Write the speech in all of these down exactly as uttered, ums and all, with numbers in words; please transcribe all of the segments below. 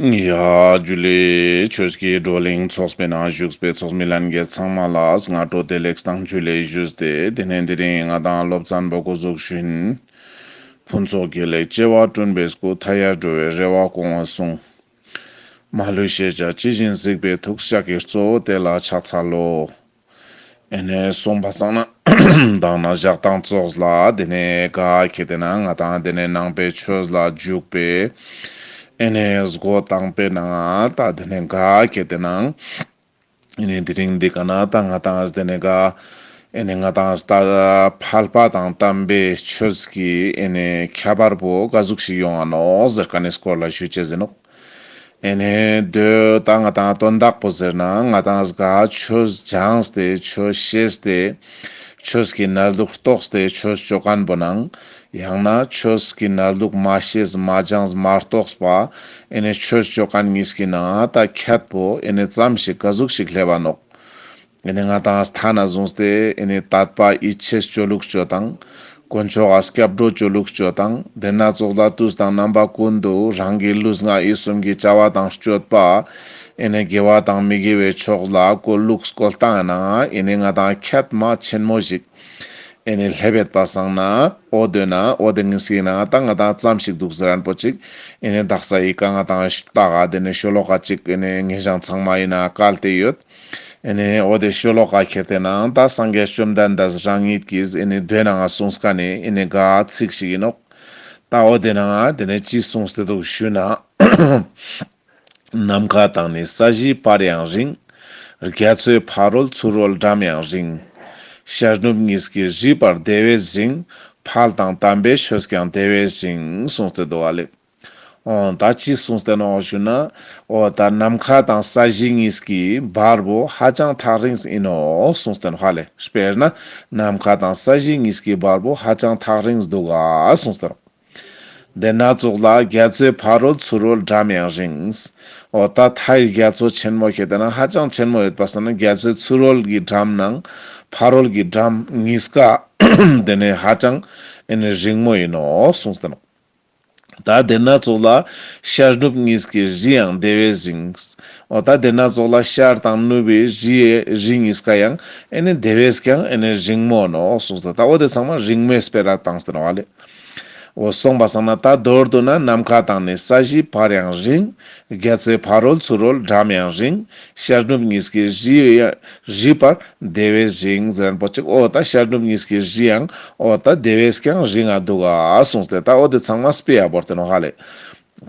ཡ་ཇུ་ལེ། ཆོས་ཀྱི་བགྲོ་གླེང་ཚོགས་པའི་ནང་བཞུགས་པའི་ཚོགས་མི་ལྷན་རྒྱས་ཚང་མ་ལ་སྔ་དྲོ་བདེ་ལེགས་དང་ཇུ་ལེ་ཞུས་ཏེ། དེ་ནས་དེ་རིང་ང་དང་སློབ་ཚན་པོ་འགོ་འཛུགས་ཞུ་ཡིན། ཕུན་ཚོགས་དགེ་ལེགས་བྱེ་བ་བསྐྲུན་པའི་སྐུ། མཐའ་ཡས་འགྲོ་བའི་རེ་བ་སྐོང་བར་གསུངས། མ་ལུས་ཤེས་བྱ་ཇི་བཞིན་གཟིགས་པའི་ཐུགས། ཤཱཀྱའི་གཙོ་བོ་དེ་ལ་ཕྱག་འཚལ་ལོ། ཨེ་ནེ་གསུངས་པ་སང་ན་མདང་ནེ་ཞག་དང་ཙོགས་ལ་དེ་ནེ་ག་ཁེ་ཏེ་ན་ང་དང་དེ་ནེ་ནང་པའི་ཆོས་ལ་འཇུག་པའི་ཨེ་ནེ་སྒོ་དང་པོའི་ནང་ང་ད་དེ་ནེ་ག་ཁེ་ཏེ་ན་ཨེ་ནེ་དེ་རིང་འདི་ཀ་ན་ད་ང་དང་དེ་ནེ་ག་ཨེ་ནེ་ང་དང་ད་ཕལ་པ་དང་དམ་པའི་ཆོས་ཀྱི་ཨེ་ནེ་ཁྱད་པར་པོ་ག་ཟུག་ཞིག་ཡོང་ང་ནོག་ཟེར་ཁན་ནི་སྐོར་ལ་ཞུ་ཅེས་ཡིན་ནོག། ཨེ་ནེ་དོ་ད་ང་དང་དོན་དག་པོ་ཟེར་ན་ང་དང་ག་ཆོས་སྦྱངས་ཏེ་ཆོས་ཤེས་ཏེ་ཆོས་ཀྱི་གནས་ལུགས་རྟོགས་ཏེ་ཆོས་ཅོ་ཁན་པོ་ནང་ཡང་ན་ཆོས་ཀྱི་གནས་ལུགས་མ་ཤེས་མ་སྦྱངས་མ་རྟོགས་པ་ཨེ་ནེ་ཆོས་ཅོ་ཁན་གཉིས་ཀྱི་ནང་ད་ཁྱད་པོ་ཨེ་ནེ་ཙམ་ཞིག་ག་ཟུག་ཞིག་སླེབ་བ་ནོག། ཨེ་ནེ་ང་དང་ཐ་ན་བཟུང་སྟེ་ཨེ་ནེ་དད་པ་ཡིད་ཆེས་ཅོ་ལུགས་ཅོ་དང་། དཀོན་མཆོག་ག་སྐྱབས་འགྲོ་ཅོ་ལུགས་ཅོ་དང་། དེ་ན་ཙོགས་ལ་དུས་དང་རྣམ་པ་ཀུན་ཏུ་རང་གི་ལུས་ངག་ཡིད་གསུམ་གྱི་བྱ་བ་དང་སྤྱོད་པ་ཨེ་ནེ་དགེ་བ་དང་མི་དགེ་བའི་ཕྱོགས་ལ་བཀོལ་ལུགས་བཀོལ་སྟངས་ནང་ཨེ་ནེ་ང་དང་ཁྱད་མ་ཆེན་མོ་ཞིག་ཨེ་ནེ་སླེབ་ཡོད་པ་སང་ན་འོ་དོ་ན་འོ་དེ་ངི་སི་ན་ད་ང་དང་ཙམ་ཞིག་འདུག་ཟེར་ཁན་པོ་ཅིག་ཨེ་ནེ་དག་ས་ཡི་ཀ་ང་དང་ཞུ་ད་ག་དེ་ནེ་ཤོ་ལོ་ཀ་ཅིག་ཨེ་ནེ་ངེ་ཞང་ཚང་མ་ཡིན་ན་བཀལ་ཏེ་ཡོད། ཨེ་ནེ་འོ་དེ་ཤོ་ལོ་ཀ་ཁེ་ཏེ་ན་ད་སངས་རྒྱས་བཅོམ་ལྡན་འདས་རང་ཉིད་ཀྱིས་ཨེ་ནེ་དོན་ནང་གསུངས་ཁན་ནི་ཨེ་ནེ་ག་ཚིག་ཞིག་ཡིན་ནོག། ད་འོ་དེ་ནང་དེ་ནེ་ཅི་གསུངས་ཏེ་འདུག་ཞུ་ན། ནམ་མཁའ་དང་ནི་ས་གཞི་བར་ཡང་རིང་། རྒྱ་མཚོའི་ཕ་རོལ་ཚུ་རོལ་འགྲམ་ཡང་རིང་། ཤར་ནུབ་གཉིས་ཀྱི་རིས་བར་དེ་བས་རིང་། ཕལ་དང་དམ་པའི་ཆོས་ཀྱང་དེ་བས་རིང་། གསུངས་ཏེ་འདུག་ཨ་ལེ། འོ་ད་ཅི་གསུངས་ཏེ་ནོག་ཞུ་ན། འོ་ད་ནམ་མཁའ་དང་ས་གཞི་གཉིས་ཀྱི་བར་པོ་ཧ་ཅང་ཐག་རིང་ཡིན་ནོག་གསུངས་ཏེ་ནོག་ཧ་ལེ། དཔེར་ན་ནམ་མཁའ་དང་ས་གཞི་གཉིས་ཀྱི་བར་པོ་ཧ་ཅང་ཐག་རིང་འདུག་ག་གསུངས་ཏེ་ནོག། དེ་ན་ཙོགས་ལ་རྒྱ་མཚོའི་ཕ་རོལ་ཚུ་རོལ་འགྲམ་ཡང་རིང་། འོ་ད་མཐའི་རྒྱ་མཚོ་ཆེན་མོ་ཁེ་ཏེ་ན་ཧ་ཅང་ཆེན་མོ་ཡོད་པ་སང་ན་རྒྱ་མཚོའི་ཚུ་རོལ་གྱི་འགྲམ་ནང་ཕ་རོལ་གྱི་འགྲམ་གཉིས་ཀ་དེ་ནེ་ཧ་ཅང་ཨེ་ནེ་རིང་མོ་ཡིན་ནོག་གསུངས་ཏེ་ནོག། ད་དེ་ན་ཙོགས་ལ་ཤར་ནུབ་གཉིས་ཀྱི་རིས་ཡང་དེ་བས་རིང་། འོ་ད་དེ་ན་ཙོགས་ལ་ཤར་དང་ནུབ་པའི་རིས་རིས་གཉིས་ཀ་ཡང་ཨེ་ནེ་དེ་བས་ཀྱང་ཨེ་ནེ་རིང་མོ་ནོག་གསུངས་ཏེ། ད་འོ་དེ་ཚང་མ་རིང་མོའི་དཔེ་ར་བཏང་སྟེ་ནོག་ཨ་ལེ། འོ་སོང་པ་སང་ན་ད་མདོར་བསྡུ་ན་ནམ་མཁའ་དང་ནི་ས་གཞི་བར་ཡང་རིང་། རྒྱ་མཚོའི་ཕ་རོལ་ཚུ་རོལ་འགྲམ་ཡང་རིང་། ཤར་ནུབ་གཉིས་ཀྱི་རིས་རིས་བར་དེ་བས་རིང་ཟེར་ཁན་པོ་ཅིག། འོ་ད་ཤར་ནུབ་གཉིས་ཀྱི་རིས་ཡང་འོ་ད་དེ་བས་ཀྱང་རིང་ང་འདུག་ག་གསུངས་ཏེ། ད་འོ་དེ་ཚང་མ་དཔེ་ཡ་བོར་ཏེ་ནོག་ཧ་ལེ།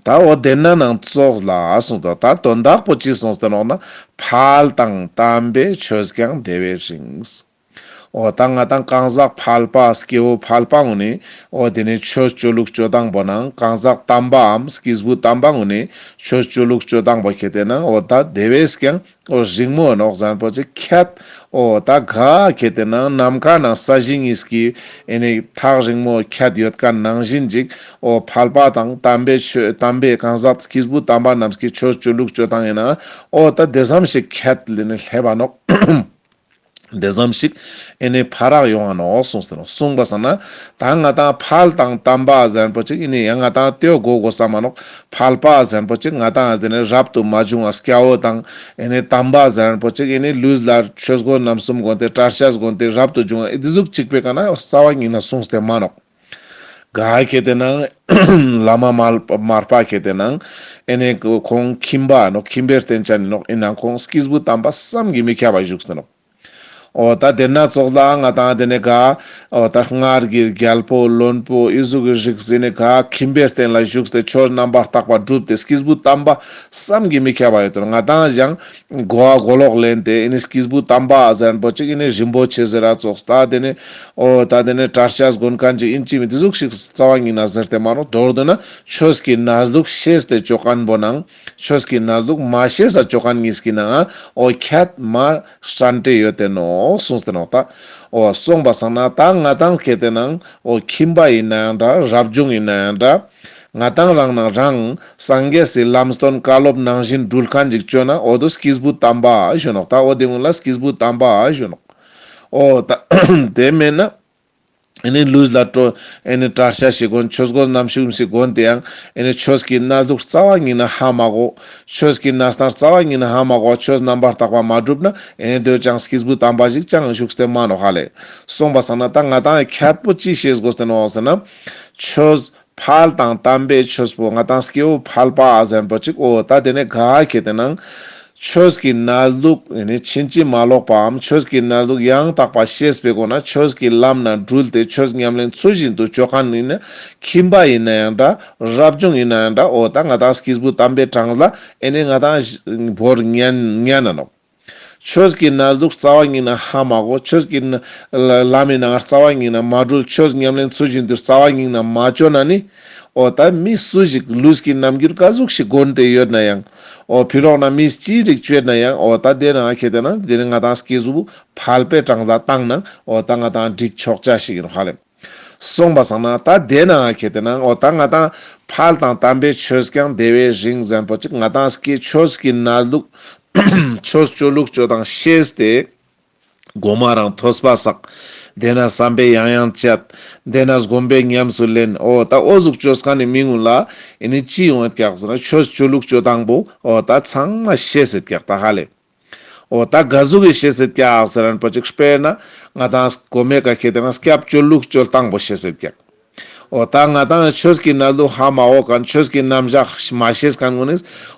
ད་འོ་དེ་ན་ནང་ཙོགས་ལ་གསུངས་ཏེ། ད་དོན་དག་པོ་ཅི་གསུངས་ཏེ་ནོག་ན། ཕལ་དང་དམ་པའི་ཆོས་ཀྱང་དེ་བས་རིང་། འོ་ད་ང་དང་གང་ཟག་ཕལ་པ་སྐྱེ་བོ་ཕལ་པ་གུན་ནི་འོ་དེ་ནེ་ཆོས་ཅོ་ལུགས་ཅོ་སྟངས་པོ་ནང་གང་ཟག་དམ་པའམ་སྐྱེས་བུ་དམ་པ་གུན་ནི་ཆོས་ཅོ་ལུགས་ཅོ་སྟངས་པོ་ཁེ་ཏེ་ན་འོ་ད་དེ་བས་ཀྱང་འོ་རིང་མོ་ནོག་ཟེར་ཁན་པོ་ཅིག་ཁྱད། འོ་ད་ག་ཁེ་ཏེ་ན་ནམ་མཁའ་ནང་ས་གཞི་གཉིས་ཀྱི་ཨེ་ནེ་ཐག་རིང་མོ་ཁྱད་ཡོད་ཁན་ནང་བཞིན་ཅིག་འོ་ཕལ་པ་དང་དམ་པའི་ཆོས་དམ་པའི་གང་ཟག་སྐྱེས་བུ་དམ་པ་རྣམས་ཀྱི་ཆོས་ཅོ་ལུགས་ཅོ་སྟངས་ཡིན་ན་འོ་ད་དེ་ཙམ་ཞིག་ཁྱད་ལེ་ནེ་སླེབ་བ་ནོག། དེ་ཙམ་ཞིག་ཨེ་ནེ་ཕ་རག་ཡོང་ང་ནོག་གསུངས་ཏེ་ནོག། གསུངས་པ་སང་ན་ད་ང་དང་ཕལ་དང་དམ་པ་ཟེར་ཁན་པོ་ཅིག་ཨེ་ནེ་ཡང་ང་དང་ལྟོས་དགོས་དགོས་ས་མ་ནོག། ཕལ་པ་ཟེར་ཁན་པོ་ཅིག་ང་དང་དེ་ནེ་རབ་ཏུ་མ་བྱུང་བ་སྐྱ་བོ་དང་ཨེ་ནེ་དམ་པ་ཟེར་ཁན་པོ་ཅིག་ཨེ་ནེ་ལུས་ལ་ཆོས་གོས་རྣམ་གསུམ་གོན་ཏེ་གྲྭ་ཤག་གོན་ཏེ་རབ་ཏུ་བྱུང་བ་ཨེ་དེ་ཟུག་ཅིག་པའི་ཀ་ན་རྩ་བ་ཉིད་ན་གསུངས་ཏེ་མ་ནོག། ག་ཁེ་ཏེ་ན་བླ་མ་མར་མར་པ་ཁེ་ཏེ་ན་ཨེ་ནེ་ཁོང་ཁྱིམ་པ་ནོག། ཁྱིམ་པའི་རྟེན་ཅན་ནོག། ཨིན་ནའང་ཁོང་སྐྱེས་བུ་དམ་པ་བསམ་གྱིས་མི་ཁྱབ་པ་བཞུགས་ཏེ་ནོག། འོ་ད་དེ་ན་ཙོགས་ལ་ང་དང་དེ་ནེ་ག་འོ་ད་སྔར་གྱི་རྒྱལ་པོ་བློན་པོ་ཨི་ཟུག་གི་རིགས་ཟེར་ནེ་ག་ཁྱིམ་པའི་རྟེན་ལ་བཞུགས་ཏེ་ཆོས་རྣམ་པར་དག་པ་བསྒྲུབས་ཏེ་སྐྱེས་བུ་དམ་པ་བསམ་གྱིས་མི་ཁྱབ་པ་ཡོད་དོ། ང་དང་ཡང་གོ་བ་གོ་ལོག་ལེན་ཏེ་ཨེ་ནེ་སྐྱེས་བུ་དམ་པ་ཟེར་ཁན་པོ་ཅིག་ཨེ་ནེ་རིན་པོ་ཆེ་ཟེར་ར་ཙོགས་ད་དེ་ནེ་འོ་ད་དེ་ནེ་གྲྭ་ཤག་གོན་ཁན་ཅིག་ཨིན་ཅི་མིན་དེ་ཟུག་ཞིག་རྩ་བ་ཉིད་ན་ཟེར་ཏེ་མ་ནོག། མདོར་བསྡུ་ན་ཆོས་ཀྱི་གནས་ལུགས་ཤེས་ཏེ་ཅོ་ཁན་པོ་ནང་ཆོས་ཀྱི་གནས་ལུགས་མ་ཤེས་ས་ཅོ་ཁན་གཉིས་ཀྱི་ནང་འོ་ཁྱད་མ་ཧྲན་ཏེ་ཡོད་དེ་ནོག་གསུངས་ཏེ་ནོག། ད་འོ་སོང་པ་སང་ན་ད་ང་དང་ཁེ་ཏེ་ན་འོ་ཁྱིམ་པ་ཨིན་ནའང་འདྲ་རབ་བྱུང་ཨིན་ནའང་འདྲ་ང་དང་རང་ནང་རང་སངས་རྒྱས་སི་ལམ་སྟོན་བཀའ་སློབ་ནང་བཞིན་འགྲུལ་ཁན་ཅིག་ཅོ་ན་འོ་དོ་སྐྱེས་བུ་དམ་པ་ཞུ་ནོག། ད་འོ་དེ་གུན་ལ་སྐྱེས་བུ་དམ་པ་ཞུ་ནོག། འོ་ད་དེ་མེན་ན་ ཨེ་ནི་ལུས་ལ་སྤྲོ་ཨེ་ནི་དྲར་ཤ་ཞིག་གོན། ཆོས་གོས་རྣམ་གསུམ་ཞིག་གོན་ཏེ་ཡང་ཨེ་ནི་ཆོས་ཀྱི་གནས་ལུགས་རྩ་བ་ཉིད་ནས་ཧ་མ་གོ། ཆོས་ཀྱི་གནས་སྟངས་རྩ་བ་ཉིད་ནས་ཧ་མ་གོ། ཆོས་རྣམ་པར་དག་པ་མ་བསྒྲུབས་ན་ཨེ་ནི་དེ་ཅང་སྐྱེས་བུ་དམ་པ་ཞིག་ཅང་བཞུགས་ཏེ་མ་ནོག་ཧ་ལེ། སོང་པ་སང་ན་ད་ང་ཏང་ཁྱད་པོ་ཅི་ཤེས་དགོས་ཏེ་ནོག་ཟེར་ན། ཆོས་ཕལ་དང་དམ་པའི་ཆོས་པོ་ང་ཏང་སྐྱེ་བོ་ཕལ་པ་ཟེར་པོ་ཅིག་འོ་ད་དེ་ནས་ག་ཁེ་ཏེ་ནང་ཆོས་ཀྱི་གནས་ལུགས་ཨེ་ནི་ཕྱིན་ཅི་མ་ལོག་པའམ་ཆོས་ཀྱི་གནས་ལུགས་ཡང་དག་པ་ཤེས་པའི་སྒོ་ནས་ཆོས་ཀྱི་ལམ་ན་དྲུལ་ཏེ་ཆོས་ཉམས་ལེན་ཚུལ་བཞིན་དུ་ཅོ་མཁན་ཡིན་ན་ཁྱིམ་པ་ཡིན་ན་ཡང་འདྲ། རབ་བྱུང་ཡིན་ན་ཡང་འདྲ། འོ་ད་ང་ཏང་སྐྱེས་བུ་དམ་པའི་གྲངས་ལ་ཨེ་ནི་ང་ཏང་བོར་ཉན་ཉན་ན་ནོག། ཆོས་ཀྱི་གནས་ལུགས་རྩ་བ་ཉིད་ནས་ཧ་མ་གོ། ཆོས་ཀྱི་ལམ་ཡིན་ན་རྩ་བ་ཉིད་ནས་མ་དྲུལ། ཆོས་ཉམས་ལེན་ཚུལ་བཞིན་དུ་རྩ་བ་ཉིད་ནས་མ་ཅོ་ན་ནི། འོ་ད་མི་སུ་ཞིག་ལུས་ཀྱི་རྣམ་འགྱུར་ག་ཟུག་ཞིག་གོན་ཏེ་ཡོད་ན་ཡང་། འོ་ཕི་ལོག་ན་མི་ཅི་རིགས་ཅོས་ན་ཡང་འོ་ད་དེ་ན་ཁེ་ཏེ་ན་དེ་ནི་ང་ཏང་སྐྱེས་བུ་ཕལ་པའི་གྲངས་ལ་བཏང་ན་འོ་ད་ང་ཏང་འགྲིག་ཆོག་ཅ་ཞིག་ཡིན་ཧ་ལེ། སོང་པ་སང་ན་ད་དེ་ན་ཁེ་ཏེ་ན་འོ་ད་ང་ཏང་ཕལ་དང་དམ་པའི་ཆོས་ཀྱང་དེ་བས་རིང་ཟེར་པོ་ཅིག་ང་ཏང་སྐྱེ་ཆོས་ཀྱི་གནས་ལུགས་ཆོས་སྤྱོད་ལུགས་སྤྱོད་སྟངས་ཤེས་ཏེ་གོ་མ་རང་ཐོས་པ་བསགས། དེ་ན་བསམ་པས་ཡང་ཡང་དཔྱད། དེ་ན་སྒོམ་པས་ཉམས་སུ་ལེན། འོ་ད་འོ་ཟུག་ཅོས་མཁན་ནི་མི་ངུན་ལ་ཨེ་ནི་ཅི་ཡོང་ཡོད་ཀྱག་ཟེར་ན་ཆོས་སྤྱོད་ལུགས་སྤྱོད་སྟངས་པོ་འོ་ད་ཚང་མ་ཤེས་ཡོད་ཀྱག་ད་ཧ་ལེ། འོ་ད་ག་ཟུག་གི་ཤེས་ཡོད་ཀྱག་ཟེར་ན་པོ་ཅིག་དཔེར་ན་ང་ཏང་གོ་མའི་ཀ་ཁེ་ཏེ་ན་སྐྱབས་བཅོལ་ལུགས་བཅོལ་སྟངས་པོ་ཤེས་ཡོད་ཀྱག། འོ་ད་ང་ཏང་ཆོས་ཀྱི་གནས་ལུགས་ཧ་མ་གོ་མཁན་ཆོས་ཀྱི་རྣམ་གཞག་མ་ཤེས་མཁན་ངོ་ནི་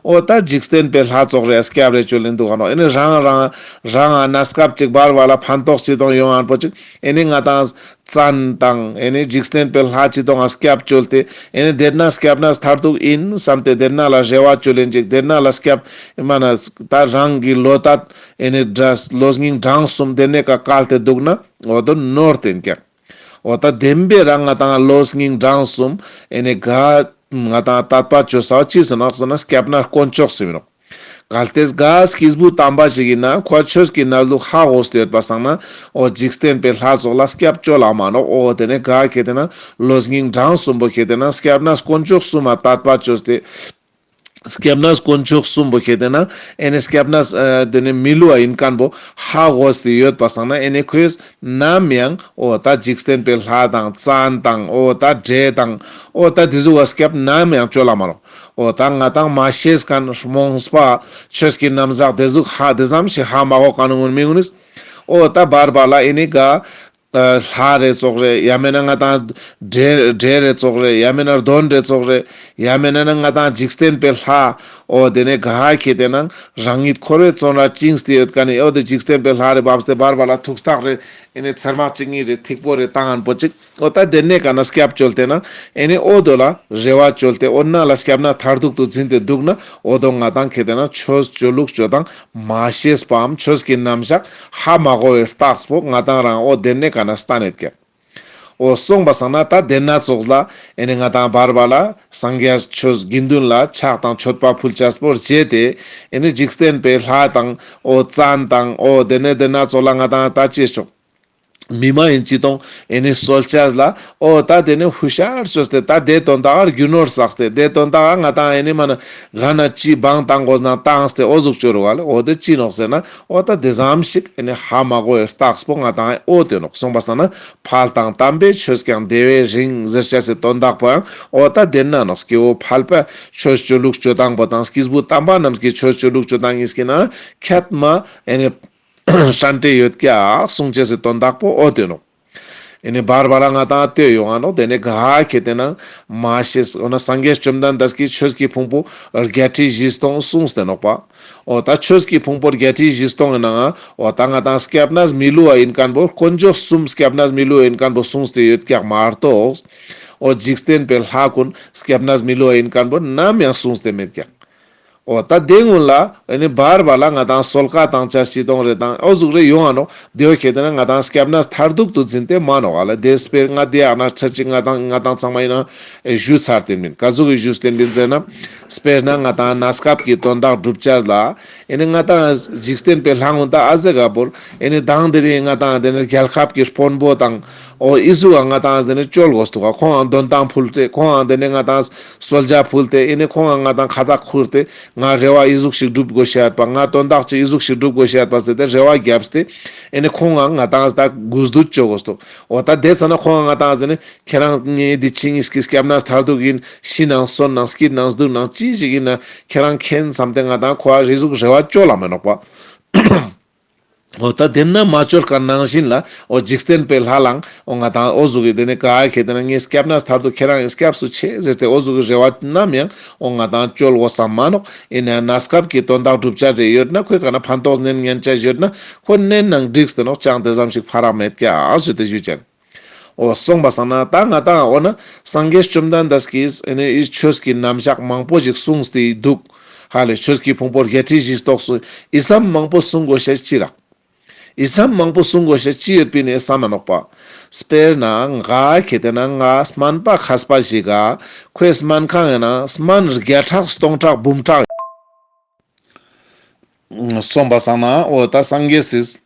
འོ་ད་འཇིག་རྟེན་པའི་ལྷ་ཚོགས་རེ་སྐྱབས་རེ་བཅོལ་ལེན་འདུག་ག་ནོག། ཨེ་ནི་རང་རང་རང་ང་གནས་སྐབས་ཅིག་བར་བར་ལ་ཕན་ཐོགས་ཅི་དང་ཡོང་ཨན་པོ་ཅིག་ཨེ་ནི་ང་ཏང་བཙན་དང་ཨེ་ནི་འཇིག་རྟེན་པའི་ལྷ་ཅི་དང་ང་སྐྱབས་བཅོལ་ཏེ་ཨེ་ནི་དེ་ན་སྐྱབས་གནས་མཐར་ཐུག་ཡིན་བསམ་སྟེ་དེ་ན་ལ་རེ་བ་བཅོལ་ལེན་ཅིག་དེ་ན་ལ་སྐྱབས་མ་ན་ད་རང་གི་ལོ་ཏ་ཨེ་ནི་འདྲ་ལོ་སྙིང་བྲང་གསུམ་དེ་ནས་ཀ་བཀལ་ཏེ་འདུག་ན་འོ་དོ་ནོར་ཏེན་ཀྱག། འོ་ད་བདེན་པའི་རང་ང་ཏང་ལོ་སྙིང་བྲང་གསུམ་ཨེ་ནི་ག་ང་ཏང་དད་པ་བཅོལ་ས་ཅི་སུ་ནོག་ཟེར་ན་སྐྱབས་གནས་དཀོན་མཆོག་གསུམ་ཡིན་ནོག། གལ་ཏེ་ག་སྐྱེས་བུ་དམ་པ་ཞིག་ཡིན་ན་ཁོ་ཆོས་ཀྱི་གནས་ལུགས་ཧ་གོ་སྟེ་ཡོད་པ་སང་ན་འོ་འཇིག་རྟེན་པའི་ལྷ་ཚོགས་ལ་སྐྱབས་བཅོལ་ལ་མ་ནོག། འོ་དེ་ནས་ག་ཁེ་ཏེ་ན་ལོ་སྙིང་བྲང་གསུམ་པོ་ཁེ་ཏེ་ན་སྐྱབས་གནས་དཀོན་མཆོག་གསུམ་མ་དད་པ་བཅོལ་ཏེ། སྐྱབས་གནས་དཀོན་མཆོག་གསུམ་པོ་ཁེ་ཏེ་ན་ཨེ་ནི་སྐྱབས་གནས་ཨ་དེ་ནི་མི་ལུས་པ་ཡིན་མཁན་པོ་ཧ་གོ་སྟེ་ཡོད་པ་སང་ན་ཨེ་ནི་ཁོས་ནམ་ཡང་འོ་ད་འཇིག་རྟེན་པའི་ལྷ་དང་བཙན་དང་འོ་ད་འདྲེ་དང་འོ་ད་དེ་ཟུག་ག་སྐྱབས་ནམ་ཡང་བཅོལ་ལ་མ་ནོག། འོ་ད་ང་ཏང་མ་ཤེས་མཁན་རྨོངས་པ་ཆོས་ཀྱི་རྣམ་གཞག་དེ་ཟུག་ཧ་དེ་ཙམ་ཞིག་ཧ་མ་གོ་མཁན་ངོ་མི་ངོ་ནི་འོ་ད་བར་བར་ལ་ཨེ་ནི་ག་ལྷ་རེ་ཙོགས་རེ་ཡང་མེད་ན་ང་ཏང་འདྲེ་འདྲེ་རེ་ཙོགས་རེ་ཡང་མེད་ན་གདོན་རེ་ཙོགས་རེ་ཡང་མེད་ན་ང་ཏང་འཇིག་རྟེན་པའི་ལྷ་འོ་དེ་ནས་ག་ཁེ་ཏེ་ན་རང་ཉིད་འཁོར་བའི་བཙོན་ར་བཅིངས་ཏེ་ཡོད་མཁན་ནི་འོ་དེ་འཇིག་རྟེན་པའི་ལྷ་རེ་བབས་ཏེ་བར་བར་ལ་ཐུགས་ཐག་རེ་ཨེ་ནི་ཚེར་མ་གཅིག་གཉིས་རེ་ཐིག་པོ་རེ་བཏང་ཨན་པོ་ཅིག། འོ་ད་དེ་ནས་ག་ན་སྐྱབས་བཅོལ་ཏེ་ན་ཨེ་ནི་འོ་དོ་ལ་རེ་བ་བཅོལ་ཏེ་འོ་ན་ལ་སྐྱབས་གནས་མཐར་ཐུག་ཏུ་འཛིན་ཏེ་འདུག་ན་འོ་དོ་ང་ཏང་ཁེ་ཏེ་ན་ཆོས་སྤྱོད་ལུགས་སྤྱོད་སྟངས་མ་ཤེས་པའམ་ཆོས་ཀྱི་རྣམ་གཞག་ཧ་མ་གོ་བའི་རྟགས་པོ་ང་ཏང་རང་འོ་དེ་ནས་ག་ན་སྟན་ཡོད་ཀྱག། འོ་སོང་པ་སང་ན་ད་དེ་ན་ཙོགས་ལ་ཨེ་ནི་ང་ཏང་བར་བར་ལ་སངས་རྒྱས་ཆོས་དགེ་འདུན་ལ་ཕྱག་དང་མཆོད་པ་ཕུལ་ཅེས་པོ་བརྗེད་དེ་ཨེ་ནི་འཇིག་རྟེན་པའི་ལྷ་དང་འོ་བཙན་དང་འོ་དེ་ནས་དེ་ན་ཙོགས་ལ་ང་ཏང་ད་ཅི་ཆོག། མི་མ་ཡིན་ཅི་དང་ཨེ་ནི་གསོལ་ཅེས་ལ་འོ་ད་དེ་ནི་ཧུ་ཤར་ཅོས་ཏེ་ད་དེ་དོན་དག་རྒྱུ་ནོར་བསགས་ཏེ་དེ་དོན་དག་ང་ཏང་ཨེ་ནི་མ་ན་ག་ན་ཅི་བང་བཏང་དགོས་ན་བཏང་སྟེ་འོ་ཟུག་ཅོ་རུ་བ་ལེ། འོ་དེ་ཅི་ནོག་ཟེར་ན་འོ་ད་དེ་ཙམ་ཞིག་ཨེ་ནི་ཧ་མ་གོ་བའི་རྟགས་པོ་ང་ཏང་འོ་དེ་ནོག། སོང་པ་སང་ན་ཕལ་དང་དམ་པའི་ཆོས་ཀྱང་དེ་བས་རིང་ཟེར་ཅེས་སི་དོན་དག་པོ་ཡང་འོ་ད་དེ་ན་ནོག། སྐྱེ་བོ་ཕལ་པ་ཆོས་སྤྱོད་ལུགས་སྤྱོད་སྟངས་པོ་དང་སྐྱེས་བུ་དམ་པ་རྣམས་ཀྱི་ཆོས་སྤྱོད་ལུགས་སྤྱོད་སྟངས་ཉིས་ཀྱི་ནང་ཁྱད་མ་ཨེ་ནི་ཧྲན་ཏེ་ཡོད་ཀྱག་གསུང་ཅེས་སི་དོན་དག་པོ་འོ་དེ་ནོག། ཨེ་ནི་བར་བར་ལ་ང་ཏང་ལྟོས་ཡོང་ང་ནོག། དེ་ནས་ག་ཁེ་ཏེ་ན་མ་ཤེས། འོ་ན་སངས་རྒྱས་བཅོམ་ལྡན་འདས་ཀྱིས་ཆོས་ཀྱི་ཕུང་པོ་བརྒྱད་ཁྲི་བཞི་སྟོང་གསུངས་ཏེ་ནོག་པ། འོ་ད་ཆོས་ཀྱི་ཕུང་པོ་བརྒྱད་ཁྲི་བཞི་སྟོང་གི་ནང་ང་འོ་ད་ང་ཏང་སྐྱབས་གནས་མི་ལུས་པ་ཡིན་མཁན་པོ་དཀོན་མཆོག་གསུམ་སྐྱབས་གནས་མི་ལུས་པ་ཡིན་མཁན་པོ་གསུངས་ཏེ་ཡོད་ཀྱག་མ་གཏོགས། འོ་འཇིག་རྟེན་པའི་ལྷ་ཀུན་སྐྱབས་གནས་མི་ལུས་པ་ཡིན་མཁན་པོ་ནམ་ཡང་གསུངས་ཏེ་མེད་ཀྱག། འོ་ད་དེ་སྔོན་ལ་ཨེ་ནི་བར་བར་ལ་ང་ཏང་གསོལ་ཁ་བཏང་ཅེས་ཅི་དང་རེ་དང་འོ་ཟུག་རེ་ཡོང་ང་ནོག། དེ་བོ་ཁེ་ཏེ་ན་ང་ཏང་སྐྱབས་གནས་མཐར་ཐུག་ཏུ་འཛིན་ཏེ་མ་ནོག་ཨ་ལ། དེ་སྤེར་ང་དེ་ཡང་ན་ཚར་ཅིག་ང་ཏང་ང་ཏང་ཚང་མ་ཡིན་ན་ཨེ་ཞུ་ཚར་ཏེ་མིན། ག་ཟུག་གི་ཞུ་ཏེ་མིན་ཟེར་ན་སྤེར་ན་ང་ཏང་གནས་སྐབས་ཀྱི་དོན་དག་སྒྲུབ་ཅེས་ལ་ཨེ་ནི་ང་ཏང་འཇིག་རྟེན་པའི་ལྷ་ཀུན་ད་ཨ་ཟེ་ག་བོར་ཨེ་ནི་དང་དེ་རིང་ང་ཏང་དེ་ནི་རྒྱལ་ཁབ་ཀྱི་དཔོན་པོ་དང་འོ་ཨི་ཟུག་ག་ང་ཏང་དེ་ནི་བཅོལ་དགོས་འདུག་ག། ཁོང་ང་དོན་ཏང་ཕུལ་ཏེ་ཁོང་ང་དེ་ནི་ང་ཏང་གསོལ་ཇ་ཕུལ་ཏེ་ཨེ་ནི་ཁོང་ང་ང་ཏང་ཁ་བཏགས་ཁུར་ཏེ་ ང་རེ་བ་ཨི་ཟུག་ཞིག་སྒྲུབ་དགོས་ཤེས་ཡོད་པ། ང་དོན་དག་ཅིག་ཨི་ཟུག་ཞིག་སྒྲུབ་དགོས་ཤེས་ཡོད་པ་ཟེར་ཏེ་རེ་བ་བརྒྱབ་སྟེ་ཨེ་ནི་ཁོང་ང་ང་ཏང་ད་གུས་འདུད་ཅོ་དགོས་འདུག་འོ་ད་དེ་ཚ་ན་ཁོང་ང་ང་ཏང་ཟེར་ནི་ཁྱེད་རང་ངའི་འདི་ཕྱི་གཉིས་ཀྱི་སྐྱབས་གནས་མཐར་ཐུག་ཡིན། ཤི་ནང་གསོན་ནང་སྐྱིད་ནང་སྡུག་ནང་ཅི་ཞིག་ཡིན་ན་ཁྱེད་རང་མཁྱེན་བསམ་སྟེ་ང་ཏང་ཁོ་ཨ་རེ་ཟུག་རེ་བ་ཅོ་ལ་མེ་ནོག་པ། འོ་ད་དེ་ན་མ་ཅོར་ཀ་ནང་བཞིན་ལ་འོ་འཇིག་རྟེན་པའི་ལྷ་ལའང་འོ་ང་ཏང་འོ་ཟུག་གི་དེ་ནི་ག་ཁེ་དེ་ན་ངའི་སྐྱབས་གནས་མཐར་ཐུག་ཁྱེད་རང་ངི་སྐྱབས་སུ་མཆི་ཟེར་ཏེ་འོ་ཟུག་གི་རེ་བ་ནམ་ཡང་འོ་ང་ཏང་ཅོལ་གོ་ས་མ་ནོག་ཡིན་ན་གནས་སྐབས་ཀྱི་དོན་དག་སྒྲུབ་བྱ་རེ་ཡོད་ན་ཁོའི་ཀ་ན་ཕན་ཐོགས་ནན་ཉན་བྱ་ཡོད་ན་ཁོ་ནན་ནང་འགྲིག་སྟེ་ནོག་ཅང་དེ་ཙམ་ཞིག་ཕ་རག་མེད་ཀྱག་ཟེར་ཏེ་ཞུ་ཅན། འོ་སོང་པ་སང་ན་ད་ང་ཏང་འོ་ན་སངས་རྒྱས་བཅོམ་ལྡན་འདས་ཀྱིས་ཨེ་ནི་ཨི་ཆོས་ཀྱི་རྣམ་གཞག་མང་པོ་ཞིག་གསུངས་ཏེ་འདུག་ཧ་ལེ་ཆོས་ཀྱི་ཕུང་པོ་བརྒྱད་ཁྲི་བཞི་སྟོང་སུ་ཨི་སམ་མང་པོ་གསུང་དགོས་ཤེས་ཅི་རག་ཨི་སམ་མང་པོ་གསུང་དགོས་ཤེས་ཅི་ཡོད་པིན་ཨེ་བསམ་མ་ནོག་པ། དཔེར་ན་ང་ཁེ་དེ་ན་ང་སྨན་པ་མཁས་པ་ཞིག་ག་ཁོའི་སྨན་ཁང་ཡིན་ན་སྨན་བརྒྱ་ཕྲག་སྟོང་ཕྲག་འབུམ་ཕྲག་སོང་པ་སང་ན་འོ་ད་སངས་རྒྱས་སི་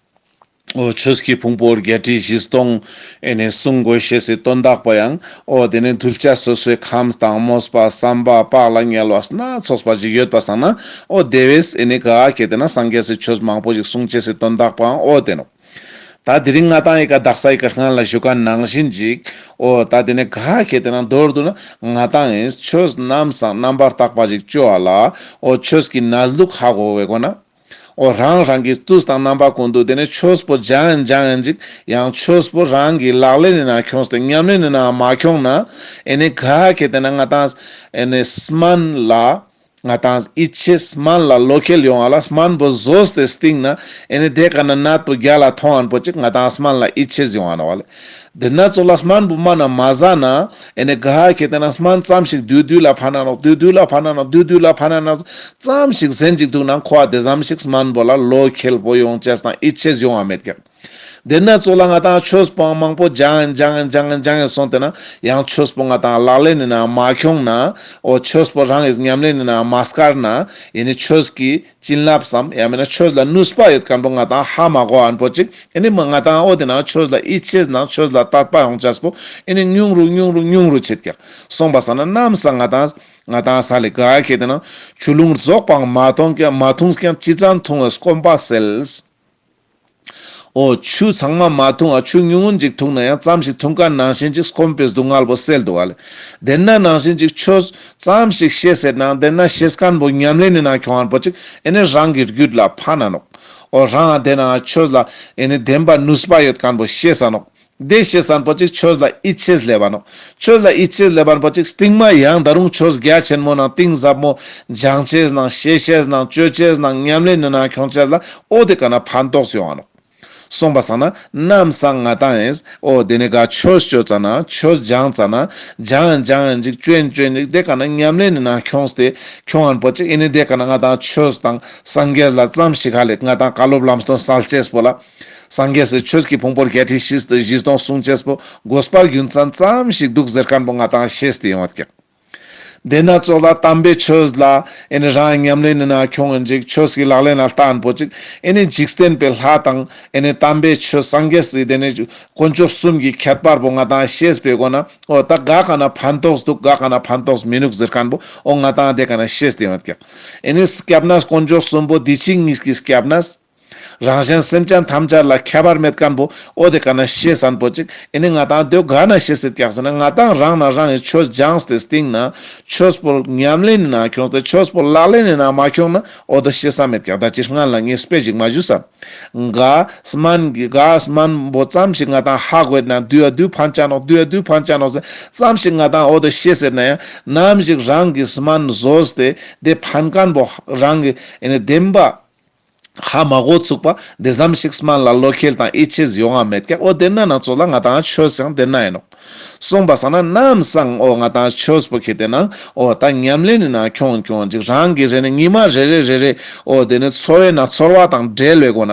འོ་ཆོས་ཀྱི་ཕུང་པོ་བརྒྱད་ཁྲི་བཞི་སྟོང་ཨེ་ནི་གསུང་དགོས་ཤེས་སི་དོན་དག་པ་ཡང་འོ་དེ་ནི་གདུལ་བྱ་སོ་སོའི་ཁམས་དང་མོས་པ་བསམ་པ་བག་ལ་ཉལ་བ་སྣ་ཚོགས་པ་ཞིག་ཡོད་པ་སང་ན་འོ་དེ་བས་ཨེ་ནི་ག་ཁེ་དེ་ན་སངས་རྒྱས་སི་ཆོས་མང་པོ་ཞིག་གསུང་ཅེས་སི་དོན་དག་པའང་འོ་དེ་ནོག་ད་དེ་རིང་ང་ཏང་ཨི་ཀ་དག་ས་ཨི་ཀ་སྔན་ལ་ཞུ་ཁན་ནང་བཞིན་ཅིག་འོ་ད་དེ་ནི་ག་ཁེ་དེ་ན་མདོར་བསྡུ་ན་ང་ཏང་ཨེ་ཆོས་ནམ་སང་རྣམ་པར་དག་པ་ཞིག་ཅོ་བ་ལ་འོ་ཆོས་ཀྱི་གནས་ལུགས་ཧ་གོ་བའི་སྒོ་ན། འོ་རང་རང་གི་དུས་དང་རྣམ་པ་ཀུན་ཏུ་དེ་ནི་ཆོས་པོ་སྦྱང་ཡིན་སྦྱང་ཡིན་ཅིག་ཡང་ཆོས་པོ་རང་གི་ལག་ལེན་ནི་ནང་ཁྱོངས་ཏེ་ཉམས་ལེན་ནི་ནང་མ་ཁྱོངས་ན་ཨེ་ནི་ག་ཁེ་དེ་ན་ང་ཏང་ཨེ་ནི་སྨན་ལ་ང་ཏང་ཡིད་ཆེས་སྨན་ལ་བློ་ཁེལ་ཡོང་བ་ལ་སྨན་པོ་ཟོས་ཏེ་སྟིང་ན་ཨེ་ནི་དེ་ཀ་ན་ནད་པོ་རྒྱལ་ལ་ཐོང་ཨན་པོ་ཅིག་ང་ཏང་སྨན་ལ་ཡིད་ཆེས་ཡོང་བ་ནོག་བ་ལེ། དེ་ན་ཚོགས་ལ་སྨན་པོ་མ་ན་མ་ཟ་ན་ཨེ་ནི་ག་ཁེ་དེ་ན་སྨན་ཙམ་ཞིག་དུས་དུས་ལ་ཕན་ན་ནོག་དུས་དུས་ལ་ཕན་ན་ནོག་དུས་དུས་ལ་ཕན་ན་ནོག་ཙམ་ཞིག་ཟན་ཅིག་འདུག་ན་ཁོ་ཨ་དེ་ཙམ་ཞིག་སྨན་པོ་ལ་བློ་ཁེལ་པོ་ཡོང་ཅེས་དང་ཡིད་ཆེས་ཡོང་བ་མེད་ཀྱག་དེ་ན་ཚོགས་ལ་ང་ཏང་ཆོས་པོ་མང་པོ་སྦྱང་ཡིན་སྦྱང་ཡིན་སྦྱང་ཡིན་སྦྱང་ཡིན་སོང་དེ་ན་ཡང་ཆོས་པོ་ང་ཏང་ལག་ལེན་ནི་ནང་མ་ཁྱོངས་ན་འོ་ཆོས་པོ་རང་གི་ཉམས་ལེན་ནི་ནང་མ་སྐར་ན་ཨེ་ནི་ཆོས་ཀྱི་བྱིན་རླབས་སམ་ཡང་མིན་ན་ཆོས་ལ་ནུས་པ་ཡོད་མཁན་པོ་ང་ཏང་ཧ་མ་གོ་ཨན་པོ་ཅིག་ཨེ་ནི་མ་ང་ཏང་འོ་དེ་ན་ཆོས་ལ་ཡིད་ཆེས་ནང་ཆོས་ལ་དད་པ་ཡོང་ཅེས་པོ་ཨེ་ནི་ཉུང་རུ་ཉུང་རུ་ཉུང་རུ་ཆེད་ཀྱག་སོང་པ་སང་ན་ནམ་སང་ང་ཏང་ང་ཏང་ས་ལེ་ག་ཁེ་དེ་ན་ཆུ་ཀླུང་རྫོགས་པའང་མ་འཐུངས་ཀྱང་མ་འཐུངས་ཀྱང་ཅི་ཙམ་འཐུང་བའི་སྐོམ་པ་སེལ། འོ་ཆུ་ཚང་མ་མ་འཐུང་ཨ་ཆུ་ཉུང་ངུན་ཅིག་འཐུང་ན་ཡང་ཙམ་ཞིག་འཐུང་མཁན་ནང་བཞིན་ཅིག་སྐོམ་པའི་སྡུག་བསྔལ་པོ་སེལ་འདུག་བ་ལེ། དེ་ན་ནང་བཞིན་ཅིག་ཆོས་ཙམ་ཞིག་ཤེས་ཟེར་ན་དེ་ན་ཤེས་མཁན་པོ་ཉམས་ལེན་ནི་ནང་ཁྱོང་མཁན་པོ་ཅིག་ཨེ་ནི་རང་གི་རྒྱུད་ལ་ཕན་ན་ནོག་འོ་རང་དེ་ན་ཆོས་ལ་ཨེ་ནི་བདེན་པ་ནུས་པ་ཡོད་མཁན་པོ་ཤེས་ས་ནོག་དེ་ཤེས་ས་ནོག་ཆོས་ལ་ཡིད་ཆེས་སླེབ་བ་ནོག་ཆོས་ལ་ཡིད་ཆེས་སླེབ་བ་ནོག་པོ་ཅིག་སྟིང་མ་ཡང་ད་རུང་ཆོས་རྒྱ་ཆེན་མོ་ནང་གཏིང་ཟབ་མོ་སྦྱང་ཅེས་ནང་ཤེས་ཅེས་ནང་ཅོ་ཅེས་ནང་ཉམས་ལེན་ནི་ནང་ཁྱོང་ཅེས་ལ་འོ་དེ་ཀ་ན་ཕན་ཐོགས་ཡོང་བ་ནོག་སོང་པ་སང་ན་ནམ་སང་ང་ཏང་ཨེ་འོ་དེ་ནི་ག་ཆོས་ཅོ་ཙ་ན་ཆོས་སྦྱང་ཙ་ན་སྦྱང་ཡིན་སྦྱང་ཡིན་ཅིག་ཅོ་ཡིན་ཅོ་ཡིན་ཅིག་དེ་ཀ་ན་ཉམས་ལེན་ནི་ནང་ཁྱོངས་ཏེ་ཁྱོང་ཡིན་པོ་ཅིག་ཨེ་ནི་དེ་ཀ་ན་ང་ཏང་ཆོས་དང་སངས་རྒྱས་ལ་ཙམ་ཞིག་ཧ་ལེ་ང་ཏང་བཀའ་སློབ་ལམ་སྟོན་སལ་ཅེས་པོ་ལ། སངས་རྒྱས་སི་ཆོས་ཀྱི་ཕུང་པོ་བརྒྱད་ཁྲི་བཞི་བཞི་སྟོང་གསུང་ཅེས་པོ་དགོས་པ་རྒྱུ་མཚན་ཙམ་ཞིག་འདུག་ཟེར་མཁན་པོ་ང་ཏང་ཤེས་ཏེ་ཡོང་བ་ཀྱག་དེ་ན་ཚོགས་ལ་དམ་པའི་ཆོས་ལ་ཨེ་ནི་རང་ཉམས་ལེན་ནི་ནང་ཁྱོང་ཡིན་ཅིག་ཆོས་ཀྱི་ལག་ལེན་ལ་ལྟ་ཡིན་པོ་ཅིག་ཨེ་ནི་འཇིག་རྟེན་པའི་ལྷ་དང་ཨེ་ནི་དམ་པའི་ཆོས་སངས་རྒྱས་སི་དེ་ནི་དཀོན་མཆོག་གསུམ་གྱི་ཁྱད་པར་པོ་ང་ཏང་ཤེས་པའི་སྒོ་ན་འོ་ད་ག་ཀ་ན་ཕན་ཐོགས་འདུག་ག་ཀ་ན་ཕན་ཐོགས་མི་འདུག་ཟེར་མཁན་པོ་འོ་ང་ཏང་དེ་ཀ་ན་ཤེས་ཏེ་ཡོང་བ་ཀྱག་ཨེ་ནི་སྐྱབས་གནས་དཀོན་མཆོག་གསུམ་པོ་འདི་ཕྱི་གཉིས་ཀྱི་སྐྱབས་གནས། རང་གཞན་སེམས་ཅན་ཐམས་ཅད་ལ་ཁྱད་པར་མེད་མཁན་པོ་འོ་དེ་ཀ་ན་ཤེས་ས་ནོག་པོ་ཅིག་ཨེ་ནི་ང་ཏང་དེ་ག་ན་ཤེས་སྲིད་ཀྱག་ཟེར་ན་ང་ཏང་རང་ན་རང་གི་ཆོས་སྦྱངས་ཏེ་སྟིང་ན་ཆོས་པོ་ཉམས་ལེན་ནི་ནང་ཁྱོངས་ཏེ་ཆོས་པོ་ལག་ལེན་ནི་ནང་མ་ཁྱོངས་ན་འོ་དོ་ཤེས་ས་མེད་ཀྱག་ད་ཅི་སྔན་ལ་ངས་དཔེ་ཞིག་མ་ཞུས་ས། ག་སྨན་གྱི་ག་སྨན་པོ་ཙམ་ཞིག་ང་ཏང་ཧ་གོ་ན་དུས་ཡ་དུས་ཕན་ཆ་ནོག་དུས་ཡ་དུས་ཕན་ཆ་ནོག་ཟེར་ཙམ་ཞིག་ང་ཏང་འོ་དོ་ཤེས་ཟེར་ན་ཡང་ནམ་ཞིག་རང་གི་སྨན་ཟོས་ཏེ་དེ་ཕན་མཁན་པོ་རང་གི་ཨེ་ནི་བདེན་པ། ཧ་མ་གོ་ཚུགས་པ་དེ་ཙམ་ཞིག་སྨན་ལ་བློ་ཁེལ་དང་ཡིད་ཆེས་ཡོང་བ་མེད་ཀྱག་འོ་དེ་ན་ན་ཚོགས་ལ་ང་ཏང་ཆོས་ཡང་དེ་ན་ཡིན་ནོག་སོང་པ་སང་ན་ནམ་སང་འོ་ང་ཏང་ཆོས་པོ་ཁེ་དེ་ན་འོ་ད་ཉམས་ལེན་ནི་ནང་ཁྱོང་ཁྱོང་ཅིག་རང་གི་རེ་ནི་ཉི་མ་རེ་རེ་རེ་རེ་འོ་དེ་ནི་འཚོ་བའི་ནང་ཚོར་བ་དང་འབྲེལ་བའི་སྒོ་ན་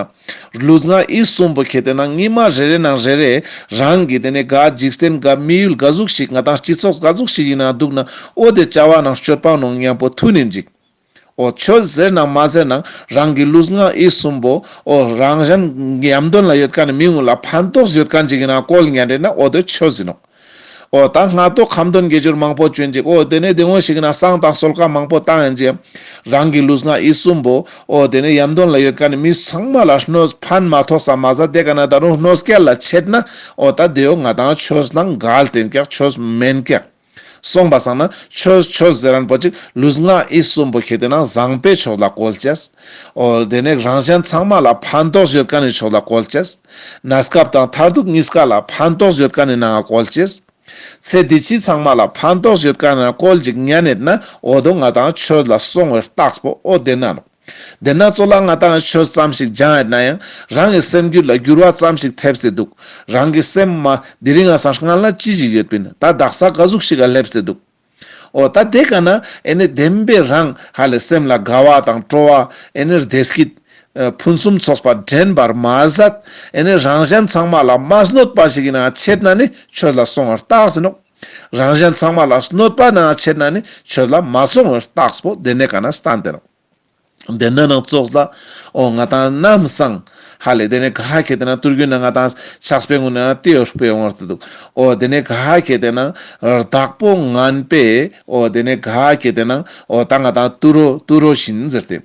ལུས་ངག་ཡིད་གསུམ་པོ་ཁེ་དེ་ན་ཉི་མ་རེ་རེ་ནང་རེ་རེ་རང་གི་དེ་ནི་ག་འཇིག་རྟེན་ག་དམིགས་ཡུལ་ག་ཟུག་ཞིག་ང་ཏང་སྤྱི་ཚོགས་ག་ཟུག་ཞིག་ཡིན་ན་འདུག་ན་འོ་དེ་བྱ་བ་ནང་སྤྱོད་པ་ནང་མཉམ་པོ་མཐུན་ཡིན་ཅིག་འོ་ཆོས་ཟེར་ན་མ་ཟེར་ན་རང་གི་ལུས་ངག་ཡིད་གསུམ་པོ་འོ་རང་གཞན་ཡམ་དོན་ལ་ཡོད་མཁན་ནི་མི་ངུ་ལ་ཕན་ཐོགས་ཡོད་མཁན་ཅིག་ཡིན་ན་བཀོལ་ཉན་རེ་ན་འོ་དེ་ཆོས་ཡིན་ནོག་འོ་ད་སྔ་ཏོག་ཁ་འདོན་དགེ་སྦྱོར་མང་པོ་བྱོན་ཅིག་འོ་དེ་ནས་དེ་འོ་ཞིག་ན་བསང་དང་གསོལ་ཁ་མང་པོ་བཏང་ཡིན་ཅིག་རང་གི་ལུས་ངག་ཡིད་གསུམ་པོ་འོ་དེ་ནས་ཡམ་དོན་ལ་ཡོད་མཁན་ནི་མི་ཚང་མ་ལ་གནོད་ཕན་མ་ཐོགས་ས་མ་ཟད་དེ་ཀ་ན་ད་རུང་གནོད་སྐྱེལ་ལ་ཆད་ན་འོ་ད་དེ་འོ་ང་དང་ཆོས་དང་འགལ་ཏེན་ཀྱག་ཆོས་མེན་ཀྱག་སོང་པ་སང་ན་ཆོས་ཆོས་ཟེར་རན་པོ་ཅིག་ལུས་ངག་ཡིད་གསུམ་པོ་ཁེ་ཏེ་ན་བཟང་པོའི་ཕྱོགས་ལ་བཀོལ་ཅེས། འོ་དེ་ནས་རང་གཞན་ཚང་མ་ལ་ཕན་ཐོགས་ཡོད་མཁན་ནི་ཕྱོགས་ལ་བཀོལ་ཅེས། གནས་སྐབས་དང་མཐར་ཐུག་གཉིས་ཀ་ལ་ཕན་ཐོགས་ཡོད་མཁན་ནི་ནང་ང་བཀོལ་ཅེས། ཚེ་འདི་ཕྱི་ཚང་མ་ལ་ཕན་ཐོགས་ཡོད་མཁན་ནི་བཀོལ་ཅིག་ཉན་ཡོད་ན་འོ་དོ་ང་དང་ཆོས་ལ་སོང་བའི་རྟགས་པོ་འོ་དེ་ན་ནོག་དེ་ན་ཙོགས་ལ་ང་དང་ཆོས་ཙམ་ཞིག་སྦྱང་ཡོད་ན་ཡང་རང་གི་སེམས་རྒྱུད་ལ་འགྱུར་བ་ཙམ་ཞིག་ཐེབས་ཏེ་འདུག་རང་གི་སེམས་མ་དེ་རིང་ང་སང་སྔ་ལ་ཅི་ཞིག་ཡོད་པིན་ད་དག་ས་ག་ཟུག་ཞིག་ག་སླེབས་ཏེ་འདུག་འོ་ད་དེ་ཀ་ན་ཨེ་ནི་བདེན་པའི་རང་ཧ་ལས་སེམས་ལ་དགའ་བ་དང་སྤྲོ་བ་ཨེ་ནི་བདེ་སྐྱིད་ཨ་ཕུན་སུམ་ཚོགས་པ་འདྲེན་པར་མ་ཟད་ཨེ་ནི་རང་གཞན་ཚང་མ་ལ་མ་གནོད་པ་ཞིག་ཡིན་ན་ཆད་ན་ནི་ཆོས་ལ་སོང་བར་རྟགས་ཡིན་ནོག་རང་གཞན་ཚང་མ་ལ་གནོད་པ་ན་ཆད་ན་ནི་ཆོས་ལ་མ་སོང་བར་རྟགས་པོ་དེ་ནས་ཀ་ན་སྟན་ཏེ་ནོག་དེ་ན་ནང་ཙོགས་ལ་འོ་ང་དང་ནམ་སང་ཧ་ལས་དེ་ནས་ག་ཧ་ཁེ་ཏེ་ན་ཏུར་གུན་ན་ང་དང་ཕྱག་དཔེ་ངུན་ན་ཏེ་ཡོར་དཔེ་ཡོང་བར་དུ་འདུག་འོ་དེ་ནས་ག་ཧ་ཁེ་ཏེ་ན་བདག་པོ་ངན་པས་འོ་དེ་ནས་ག་ཧ་ཁེ་ཏེ་ན་འོ་ད་ང་དང་ཏུ་རོ་ཏུ་རོ་བཞིན་ཟེར་ཏེ།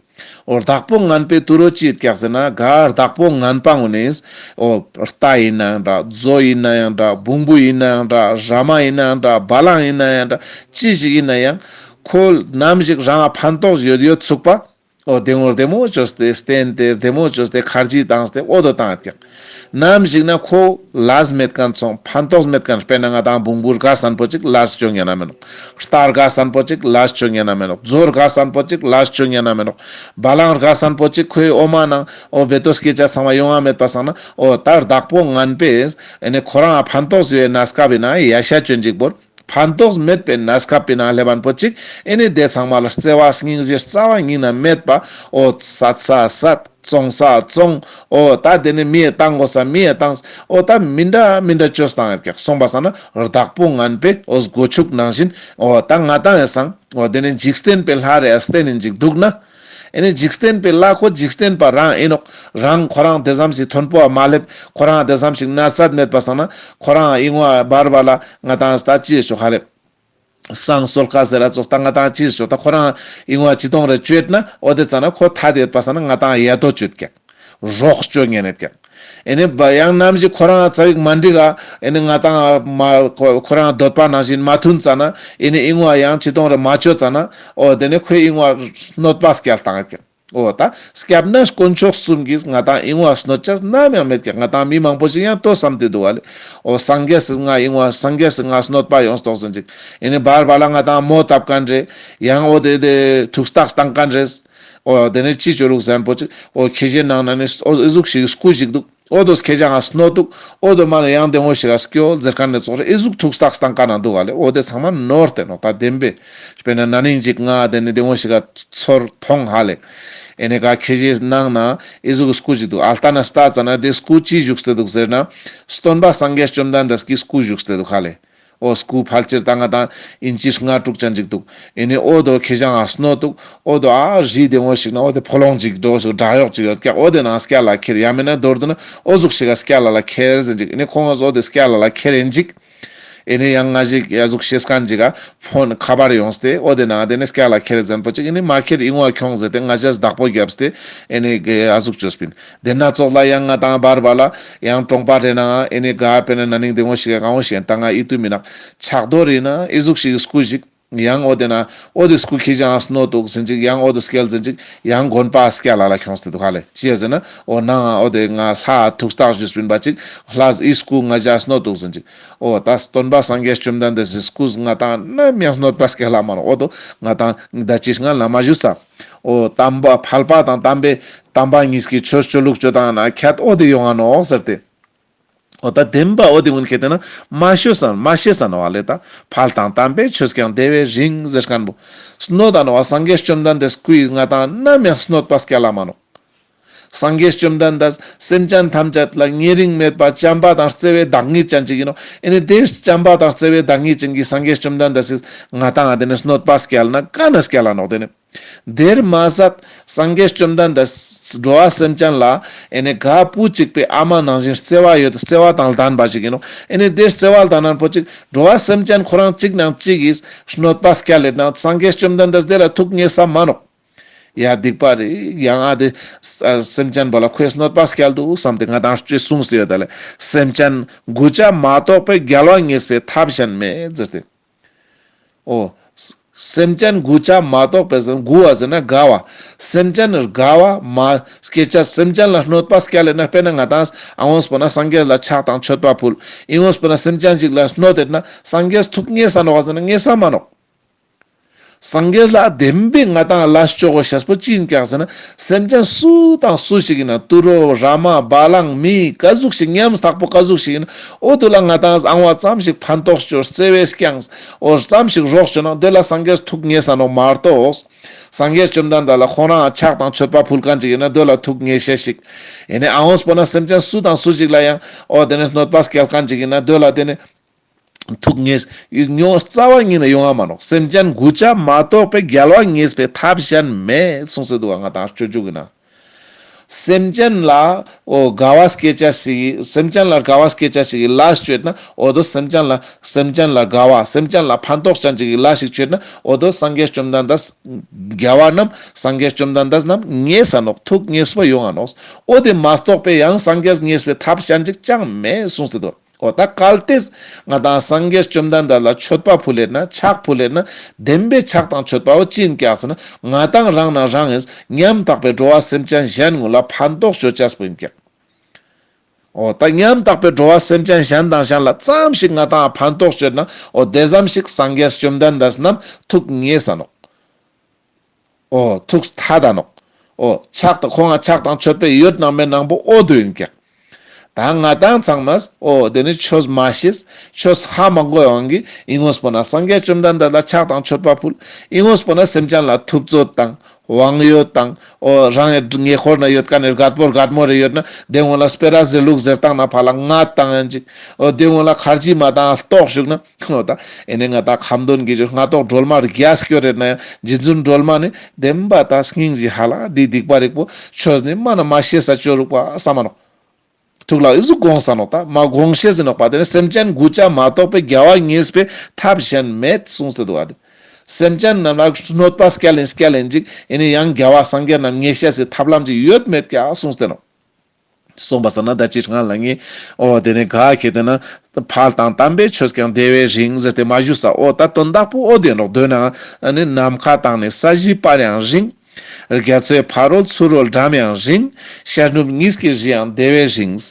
འོ་བདག་པོ་ངན་པས་ཏུ་རོ་ཅི་ཡོད་ཀྱག་ཟེར་ན་ག་བདག་པོ་ངན་པ་ངུན་ནིས་འོ་རྟ་ཡིན་ན་ཡང་འདྲ་མཛོ་ཡིན་ན་ཡང་འདྲ་བོང་བུ་ཡིན་ན་ཡང་འདྲ་ར་མ་ཡིན་ན་ཡང་འདྲ་བ་ལང་ཡིན་ན་ཡང་འདྲ་ཅི་ཞིག་ཡིན་ན་ཡང་ཁོ་ནམ་ཞིག་རང་ལ་ཕན་ཐོགས་ཡོད་ཡོད་ཚུགས་པ། འོ་དེ་ངོ་བདེ་མོ་བཅོས་ཏེ་བསྟན་ཏེ་བདེ་མོ་བཅོས་ཏེ་ཁར་ཇི་བཏང་སྟེ་འོ་དོ་བཏང་ཡོད་ཀྱག་ནམ་ཞིག་ན་ཁོ་ལས་མེད་མཁན་སོང་ཕན་ཐོགས་མེད་མཁན་དཔེར་ན་ང་དང་བོང་བུ་རྒས་སན་པོ་ཅིག་ལས་བཅོ་ཉན་ན་མེ་ནོག་རྟ་རྒས་སན་པོ་ཅིག་ལས་བཅོ་ཉན་ན་མེ་ནོག་མཛོ་རྒས་སན་པོ་ཅིག་ལས་བཅོ་ཉན་ན་མེ་ནོག་བ་ལང་རྒས་སན་པོ་ཅིག་ཁོའི་འོ་མ་ནང་འོ་བེ་ཏོ་སྐད་ཆ་ཚང་མ་ཡོང་ང་མེད་པ་སང་ན་འོ་ད་བདག་པོ་ངན་པས་ཨེ་ནི་ཁོ་རང་ཕན་ཐོགས་ཡོད་ན་སྐབས་ཡིན་ན་ཡ་ཤ་བཅོ་ཅིག་བོར། ཕན་ཐོགས་མེད་པའི་གནས་སྐབས་པའི་ནང་སླེབས་པ་པོ་ཅིག་ཨེ་ནི་དེ་ཚང་མ་ལ་བརྩེ་བ་སྙིང་རྗེ་རྩ་བ་ཉིད་ནས་མེད་པ། འོ་བསད་ས་བསད། བཙོང་ས་བཙོང་། འོ་ད་དེ་ནི་མི་ཡི་བཏང་དགོས་ས་མི་ཡི་བཏང་། འོ་ད་མི་འདྲ་མི་འདྲ་བཅོས་བཏང་ཡོད་ཀྱག་སོང་པ་སང་ན་བདག་པོ་ངན་པས་འོ་སྒོ་ཕྱུགས་ནང་བཞིན་འོ་ད་ང་དང་ཡང་སང་འོ་དེ་ནི་འཇིག་རྟེན་པའི་ལྷ་རེ་བསྟེན་ནི་འཇིག་འདུག་ན། ཨེ་ནི་འཇིག་རྟེན་པའི་ལྷ་ཁོ་འཇིག་རྟེན་པ་རང་ཡིན་ནོག་རང་ཁོ་རང་དེ་ཙམ་ཞིག་མཐོན་པོ་བ་མ་སླེབས། ཁོ་རང་དེ་ཙམ་ཞིག་ན་ཚད་མེད་པ་སང་ན་ཁོ་རང་ཨིན་བ་བར་བ་ལ་ང་དང་ད་ཅི་ཞོག་ཧ་ལེ། བསང་གསོལ་ཁ་ཟེར་ར་ཙོགས་ད་ང་དང་ཅི་ཞོག་ད་ཁོ་རང་ཨིན་བ་ཅི་གཏོང་རེ་བཅོས་ན་འོ་དེ་ཙ་ན་ཁོ་ཐ་དེ་ཡོད་པ་སང་ན་ང་དང་ཡ་དོ་བཅོས་ཀྱག་རོགས་བཅོ་ཉན་ནེད་ཀྱག་ཨེ་ནི་བ་ཡང་ནམ་ཞིག་ཁོ་རང་ཙ་བིག་མ་འགྲིག་ག་ཨེ་ནི་ང་དང་མ་ཁོ་ཁོ་རང་འདོད་པ་ནང་བཞིན་མ་མཐུན་ཙ་ན་ཨེ་ནི་ཨིན་བ་ཡང་ཅི་གཏོང་རེ་མ་བཅོས་ཙ་ན་འོ་དེ་ནི་ཁོའི་ཨིན་བ་གནོད་པ་སྐྱལ་བཏང་ཀྱག་འོ་ད་སྐྱབས་གནས་དཀོན་མཆོག་གསུམ་གྱིས་ང་དང་ཨིན་བ་གནོད་ཅེས་ནམ་ཡང་མེད་ཀྱག་ང་དང་མི་མང་པོ་ཞིག་ཡང་ལྟོས་བསམ་སྟེ་འདུག་ག་ལེ། འོ་སངས་རྒྱས་སི་ང་ཨིན་བ་སངས་རྒྱས་སི་ང་གནོད་པ་ཡོངས་ཏོག་ཟེར་ཅིག་ཨེ་ནི་བར་བར་ལ་ང་དང་མོ་བཏབ་མཁན་རེ། ཡང་འོ་དེ་དེ་ཐུགས་ཐག་བཏང་མཁན་རེ། འོ་དེ་ནི་ཅི་བཅོ་རུག་ཟེར་པོ་ཅིག་འོ་ཁྱེ་ཞེ་ནང་ན་ནི་འོ་ཨི་ཟུག་ཞིག་སྐུ་ཞིག་འདུག་འོ་དོ་ཁྱེ་ཞ་ང་གནོད་འདུག་འོ་དོ་མ་ལ་ཡང་དེ་འོ་ཞིག་ག་སྐྱོལ་ཟེར་མཁན་ནི་ཙོགས་རེ་ཨི་ཟུག་ཐུགས་ཐག་བཏང་མཁན་ན་འདུག་ག་ལེ། འོ་དེ་ཚང་མ་ནོར་ཏེ་ནོག་ད་བདེན་པས། དཔེར་ན་ན་ནིང་ཅིག་ང་དེ་ནི་དེ་འོ་ཞིག་ག་ཚོར་མཐོང་ཧ་ལེ། ཨེ་ནི་ག་ཁྱེ་ཞེ་ནང་ན་ཨི་ཟུག་སྐུ་ཞིག་འདུག་ཨལ་ཏ་ན་ལྟ་ཙ་ན་དེ་སྐུ་ཅི་བཞུགས་ཏེ་འདུག་ཟེར་ན། སྟོན་པ་སངས་རྒྱས་བཅོམ་ལྡན་འདས་ཀྱི་སྐུ་བཞུགས་ཏེ་འདུག་ཧ་ལེ། འོ་སྐུ་ཕལ་ཆེར་ད་ང་དང་ཨིན་ཅི་ལྔ་དྲུག་ཅན་ཅིག་འདུག་ཨེ་ནི་འོ་དོ་ཁྱེ་ཞ་ང་གནོད་འདུག་འོ་དོ་ཨ་རི་དེ་འོ་ཞིག་ན་འོ་དེ་ཕོ་ལོང་ཅིག་འགྲོ་ཞིག་འདྲ་ཡོག་ཅིག་ཡོད་ཀྱག་འོ་དེ་ནང་སྐྱ་ལ་ཁྱེར་ཡ་མེད་ན་མདོར་བསྡུ་ན་འོ་ཟུག་ཞིག་ག་སྐྱ་ལ་ལ་ཁྱེར་ཟེར་ཅིག་ཨེ་ནི་ཁོང་ང་འོ་དེ་སྐྱ་ལ་ལ་ཁྱེར་ཨིན་ཅིག་ཨེ་ནི་ཡང་ང་ཞིག་ཡ་ཟུག་ཤེས་མཁན་ཅིག་ག་ཕོན་ཁ་པར་ཡོངས་ཏེ་འོ་དེ་ནང་དེ་ནི་སྐྱ་ལ་ཁྱེར་ཟེར་པོ་ཅིག་ཨེ་ནི་མ་ཁྱེར་ཨིན་བ་ཁྱོང་ཟེར་ཏེ་ང་ཞ་བདག་པོ་བརྒྱབ་སྟེ་ཨེ་ནི་ཡ་ཟུག་བཅོས་པིན། དེ་ན་ཙོགས་ལ་ཡང་ང་དང་བར་བར་ལ་ཡང་གྲོང་པ་རེ་ནང་ཨེ་ནི་ག་དཔེར་ན་ན་ནིང་དེ་འོ་ཞིག་ག་གང་འོ་ཞིག་ད་ང་ཨི་ཏུ་མི་ནག་ཆག་རྡོ་རེ་ན་ཨི་ཟུག་ཞིག་སྐུ་ཞིག་ཡང་འོ་དེ་ན་འོ་དེ་སྐུ་ཁྱེ་ཞ་ང་གནོད་འདུག་ཟེར་ཅིག་ཡང་འོ་དེ་སྐྱལ་ཟེར་ཅིག་ཡང་དགོན་པ་སྐྱ་ལ་ལ་ཁྱོངས་ཏེ་འདུག་ཧ་ལེ། ཅི་ཡ་ཟེར་ན་འོ་ནང་འོ་དེ་ང་ལྷ་ཐུགས་ཐག་བཅོས་པིན་པ་ཅིག་ལྷ་ཨི་སྐུ་ང་ཞ་གནོད་འདུག་ཟེར་ཅིག་འོ་ད་སྟོན་པ་སངས་རྒྱས་བཅོམ་ལྡན་འདས་སི་སྐུ་ང་དང་ནམ་ཡང་གནོད་པ་སྐྱལ་ལ་མ་རུང་། འོ་དོ་ང་དང་ད་ཅི་ང་ལ་མ་ཞུས་ས། འོ་དམ་པ་ཕལ་པ་དང་དམ་པའི་དམ་པ་གཉིས་ཀྱི་ཆོས་སྤྱོད་ལུགས་སྤྱོད་དང་ན་ཁྱད་འོ་དེ་ཡོང་ང་ནོག་ཟེར་ཏེ། འོ་ད་བདེན་པ་འོ་དེ་ཀུན་ཁྱེར་ཏེ་ན་མ་ཤོད་ས་མ་ཤེས་ས་ནོག་ལེ། ད་ཕལ་དང་དམ་པའི་ཆོས་ཀྱང་བདེ་བའི་རིང་ཟེར་མཁན་པོ། གནོད་ད་ནོག་སངས་རྒྱས་བཅོམ་ལྡན་འདས་སྐུའི་ང་དང་ནམ་ཡང་གནོད་པ་སྐྱལ་ལ་མ་ནོག་སངས་རྒྱས་བཅོམ་ལྡན་འདས་སེམས་ཅན་ཐམས་ཅད་ལ་ཉེ་རིང་མེད་པ་བྱམས་པ་དང་བརྩེ་བའི་བདག་ཉིད་ཅན་ཅིག་ཡིན་ནོག། ཨེ་ནི་དེ་བྱམས་པ་དང་བརྩེ་བའི་བདག་ཉིད་ཅན་གྱི་སངས་རྒྱས་བཅོམ་ལྡན་འདས་སི་ང་ཏང་ཨ་དེ་ནི་གནོད་པ་སྐྱལ་ན་ཀ་ནེ་སྐྱལ་ལ་ནོག་དེ་ནི། དེར་མ་ཟད་སངས་རྒྱས་བཅོམ་ལྡན་འདས་འགྲོ་བ་སེམས་ཅན་ལ་ཨེ་ནི་ག་བུ་གཅིག་པའི་ཨ་མ་ནང་བཞིན་བརྩེ་བ་ཡོད་བརྩེ་བ་དང་ལྡན་པ་ཞིག་ཡིན་ནོག། ཨེ་ནི་དེ་བརྩེ་བ་དང་ལྡན་པོ་ཅིག་འགྲོ་བ་སེམས་ཅན་ཁོ་རང་གཅིག་ནང་གཅིག་གིས་གནོད་པ་སྐྱལ་ལེད་ན་སངས་རྒྱས་བཅོམ་ལྡན་འདས་དེ་ལ་ཐུགས་ངེས་ས་མ་ནོག། ཡ་སྡིག་པ་རེད། ཡང་ཨ་དེ་སེམས་ཅན་པོ་ལ་ཁོས་གནོད་པ་སྐྱལ་འདུག་བསམ་སྟེ་ང་ཏང་ཅི་གསུངས་ཏེ་ཡོད་ད་ལེ། སེམས་ཅན་མགུ་བྱ་མ་གཏོགས་པའི་རྒྱལ་བ་ངེས་པའི་ཐབས་གཞན་མེད་ཟེར་ཏེ། འོ། སེམས་ཅན་མགུ་བྱ་མ་གཏོགས་པའི་ཟེར་མགུ་བ་ཟེར་ན་དགའ་བ། སེམས་ཅན་དགའ་བ་མ་སྐྱེ་ཅེས་སེམས་ཅན་ལ་གནོད་པ་སྐྱལ་ལེ་ན། དཔེར་ན་ང་ཏང་ཨ་ངོས་པོ་ན་སངས་རྒྱས་ལ་ཕྱག་དང་མཆོད་པ་ཕུལ། ཨི་ངོས་པོ་ན་སེམས་ཅན་ཞིག་ལ་གནོད་དེ་ན་སངས་རྒྱས་ཐུགས་ངེས་ས་ནོག་ཟེར་ན་ངེས་ས་མ་ནོག། སངས་རྒྱས་ལ་བདེན་པའི་ང་ཏང་ལ་ལས་ཅོ་གོ་ཤེས་པོ་ཅི་ཡིན་ཀྱག་ཟེར་ན། སེམས་ཅན་སུ་དང་སུ་ཞིག་ཡིན་ན་དུད་འགྲོ་ར་མ་བ་ལང་མི་ག་ཟུག་ཞིག་ཉམ་ཐག་པོ་ག་ཟུག་ཞིག་ཡིན་ན་འོ་དེ་ལ་ང་ཏང་ཨང་བ་ཙམ་ཞིག་ཕན་ཐོགས་ཅོ་བརྩེ་བས་བསྐྱངས་འོ་ཙམ་ཞིག་རོགས་ཅོ་ན་དེ་ལ་སངས་རྒྱས་ཐུགས་ངེས་ས་ནོག་མ་གཏོགས། སངས་རྒྱས་བཅོམ་ལྡན་འདས་ལ་ཁོ་རང་ཕྱག་དང་མཆོད་པ་ཕུལ་མཁན་ཅིག་ཡིན་ན་དེ་ལ་ཐུགས་ངེས་ཤེས་ཤིག། ཡིན་ནའི་ཨ་ངོས་པོ་ན་སེམས་ཅན་སུ་དང་སུ་ཞིག་ལ་ཡང་འོ་དེ་ནས་གནོད་པ་སྐྱལ་མཁན་ཅིག་ཡིན་ན་དེ་ལ་དེ་ནས། ཐུགས་ངེས་ཡོང་རྩ་བ་ཉིད་ནས་ཡོང་བ་མ་ནོག། སེམས་ཅན་མགུ་བྱ་མ་གཏོགས་པའི་རྒྱལ་བ་ངེས་པའི་ཐབས་གཞན་མེད་གསུངས་ཏེ་འདུག་ག། ང་ཏང་སྤྱོད་འཇུག་གི་ན། སེམས་ཅན་ལ་འོ་དགའ་བ་སྐྱེ་ཅེས་ཤིག་སེམས་ཅན་ལ་དགའ་བ་སྐྱེ་ཅེས་ཤིག་གི་ལས་ཅོས་ན་འོ་དོ་སེམས་ཅན་ལ་སེམས་ཅན་ལ་དགའ་བ་སེམས་ཅན་ལ་ཕན་ཐོགས་ཅན་ཅིག་གི་ལས་ཤིག་ཅོས་ན་འོ་དོ་སངས་རྒྱས་བཅོམ་ལྡན་འདས་རྒྱལ་བ་རྣམས་སངས་རྒྱས་བཅོམ་ལྡན་འདས་རྣམས་ངེས་ས་ནོག། ཐུགས་ངེས་པ་ཡོང་ང་ནོག། འོ་དེ་མ་གཏོགས་པའི་ཡང་སངས་རྒྱས་ངེས་པའི་ཐབས་གཞན་ཅིག་ཅང་མེད་གསུངས་ཏེ་འདུག། འོ་ད་གལ་ཏེ་ང་ཏང་སངས་རྒྱས་བཅོམ་ལྡན་འདས་ལ་མཆོད་པ་ཕུལ་ལེ་ན་ཕྱག་ཕུལ་ལེ་ན་བདེན་པའི་ཕྱག་དང་མཆོད་པ་བོ་ཅི་ཡིན་ཀྱག་ཟེར་ན་ང་ཏང་རང་ན་རང་ངིས་ཉམ་ཐག་པའི་འགྲོ་བ་སེམས་ཅན་གཞན་ངུ་ལ་ཕན་ཐོགས་ཅོ་ཅེས་པོ་ཡིན་ཀྱག། འོ་ད་ཉམ་ཐག་པའི་འགྲོ་བ་སེམས་ཅན་གཞན་དང་གཞན་ལ་ཙམ་ཞིག་ང་ཏང་ཕན་ཐོགས་ཅོས་ན་འོ་དེ་ཙམ་ཞིག་སངས་རྒྱས་བཅོམ་ལྡན་འདས་རྣམས་ཐུགས་ངེས་ས་ནོག། འོ་ཐུགས་ཐད་ད་ནོག། འོ་ཕྱག་དང་ཁོང་ང་ཕྱག་དང་མཆོད་པའི་ཡོད་ནང་མེད་ནང་པོ་འོ་དོ་ཡིན་ཀྱག། ད་ང་ཏང་ཚང་མས་འོ་དེ་ནི་ཆོས་མ་ཤེས་ཆོས་ཧ་མ་གོ་ཡོང་གི་ཨི་ངོས་པོ་ན་སངས་རྒྱས་བཅོམ་ལྡན་འདས་ལ་ཕྱག་དང་མཆོད་པ་ཕུལ། ཨི་ངོས་པོ་ན་སེམས་ཅན་ལ་ཐུབ་ཚོད་དང་དབང་ཡོད་དང་འོ་རང་ངི་ཉེ་འཁོར་ན་ཡོད་མཁན་ནི་རྒད་པོ་རྒད་མོ་རེ་ཡོད་ན་དེ་ངོ་ལ་སྤེ་ར་ཟེར་ལུགས་ཟེར་བཏང་ན་ཕ་ལ་ང་བཏང་ཡང་ཅིག། འོ་དེ་ངོ་ལ་ཁར་ཇི་མ་བཏང་ལྟོགས་བཅུག་ན། འོ་ད་ཨེ་ནི་ང་ཏང་ཁ་འདོན་གྱི་ཆོས་སྔ་ཏོག་སྒྲོལ་མ་རྒྱས་སྐྱོར་རེད་ན་ཡང་རྗེ་བཙུན་སྒྲོལ་མ་ནི་བདེན་པ་ད་སྙིང་རྗེ་ཧ་ལ་འདི་སྡིག་པ་རིག་པོ་ཆོས་ནི་མ་ན་མ་ཤེས་ས་ཅོ་རུག་པ་ས་མ་ནོག། ཐུགས་ལ་ཨི་ཟུག་དགོངས་ས་ནོག། ད་མ་དགོངས་ཤེས་ཟིན་ནོག་པ་དེ་ནི་སེམས་ཅན་མགུ་བྱ་མ་གཏོགས་པའི་རྒྱལ་བ་ངེས་པའི་ཐབས་གཞན་མེད་གསུངས་ཏེ་འདུག་ཨ་དེ། སེམས་ཅན་རྣམས་ལ་གནོད་པ་སྐྱལ་ཡིན་སྐྱལ་ཡིན་ཅིག་ཨེ་ནི་ཡང་རྒྱལ་བ་སངས་རྒྱས་རྣམས་ངེས་ཤེས་སི་ཐབས་ལམ་ཅིག་ཡོད་མེད་ཀྱག་གསུངས་ཏེ་ནོག། གསུངས་པ་སང་ན་ད་ཅི་སྔ་ལ་ངས་འོ་དེ་ནི་ག་ཁེ་དེ་ན་ཕལ་དང་དམ་པའི་ཆོས་ཀྱང་བདེ་བའི་རིང་ཟེར་ཏེ་མ་ཞུས་ས། འོ་ད་དོན་དག་པོ་འོ་དེ་ནོག། དོན་ན་ཨ་ནི་ནམ་མཁའ་དང་ནི་ས་གཞི་བར་ཡང་རིང་། རྒྱ་མཚོའི་ཕ་རོལ་ཚུ་རོལ་འགྲམ་ཡང་རིང་། ཤར་ནུབ་གཉིས་ཀྱི་རི་ཡང་བདེ་བའི་རིང་།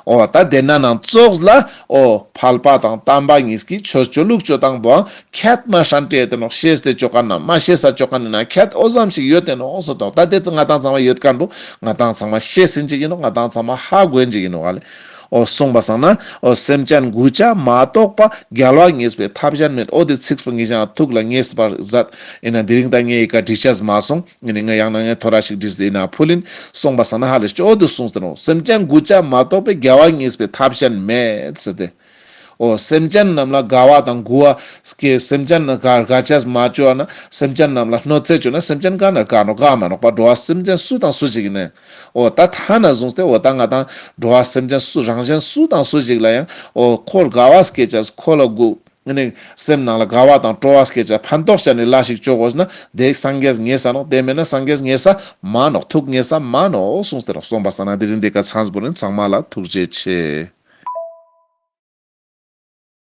འོ་ད་དེ་ན་ནང་ཙོགས་ལ་འོ་ཕལ་པ་དང་དམ་པ་གཉིས་ཀྱི་ཆོས་ཅོ་ལུགས་ཅོ་སྟངས་པོའང་ཁྱད་མ་ཧྲན་ཏེ་ཡོད་དེ་ནོག། ཤེས་ཏེ་ཅོ་མཁན་ན་མ་ཤེས་ས་ཅོ་མཁན་ནི་ན་ཁྱད་འོ་ཙམ་ཞིག་ཡོད་དེ་ནོག་གསུངས་ཏེ་ནོག། ད་དེ་ཚོ་ང་ཏང་ཚང་མ་ཡོད་མཁན་པོ་ང་ཏང་ཚང་མ་ཤེས་ཡིན་ཅིག་ཡིན་ནོག། ང་ཏང་ཚང་མ་ཧ་གོ་ཡིན་ཅིག་ཡིན་ནོག་ཨ་ལེ། འོ་གསུངས་པ་སང་ན་འོ་སེམས་ཅན་མགུ་བྱ་མ་གཏོགས་པ་རྒྱལ་བ་ངེས་པའི་ཐབས་གཞན་མེད། འོ་དེ་ཚིགས་པོ་ངེས་ཤེས་ཐུགས་ལ་ངེས་པར་མཛད། ཡིན་ན་དེ་རིང་ད་ངས་ཡི་ག་བྲི་ཆས་མ་སོང་། ཡིན་ནི་ང་ཡང་ན་ངས་ཐོ་ར་ཞིག་བྲིས་ཏེ་ཡིན་ན་ཕུལ་ཡིན། གསུངས་པ་སང་ན་ཧ་ལས་ཅོ་འོ་དེ་གསུངས་ཏེ་ནོག། སེམས་ཅན་མགུ་བྱ་མ་གཏོགས་པའི་རྒྱལ་བ་ངེས་པའི་ཐབས་གཞན་མེད་ཟེར་ཏེ། འོ་སེམས་ཅན་རྣམས་ལ་དགའ་བ་དང་མགུ་བ་སྐྱེ་སེམས་ཅན་ན་དགའ་དགའ་ཆས་མ་ཅོ་ན་སེམས་ཅན་རྣམས་ལ་གནོད་འཚེ་ཅོ་ན་སེམས་ཅན་ག་ན་དགའ་ནོག་དགའ་མ་ནོག་པ། འགྲོ་བ་སེམས་ཅན་སུ་དང་སུ་ཞིག་ཡིན་ན་ཡང་། འོ་ད་ཐ་ན་བཟུང་སྟེ་འོ་ད་ང་ཏང་འགྲོ་བ་སེམས་ཅན་སུ་རང་གཞན་སུ་དང་སུ་ཞིག་ལ་ཡང་འོ་ཁོར་དགའ་བ་སྐྱེ་ཆས་ཁོ་ལ་མགུ་ནི་སེམས་ནང་ལ་དགའ་བ་དང་སྤྲོ་བ་སྐྱེ་ཆས་ཕན་ཐོགས་ཆ་ནི་ལས་ཤིག་ཅོ་དགོས་ན་དེ་སངས་རྒྱས་ངེས་ས་ནོག། དེ་མེད་ན་སངས་རྒྱས་ངེས་ས་མ་ནོག། ཐུགས་ངེས་ས་མ་ནོག་གསུངས་ཏེ་ནོག། གསུངས་པ་སང་ན་དེ་རིང་འདི་ཀ་ཚང་པོ་ཡིན། ཚང་མ་ལ་ཐུགས་རྗེ་ཆེ།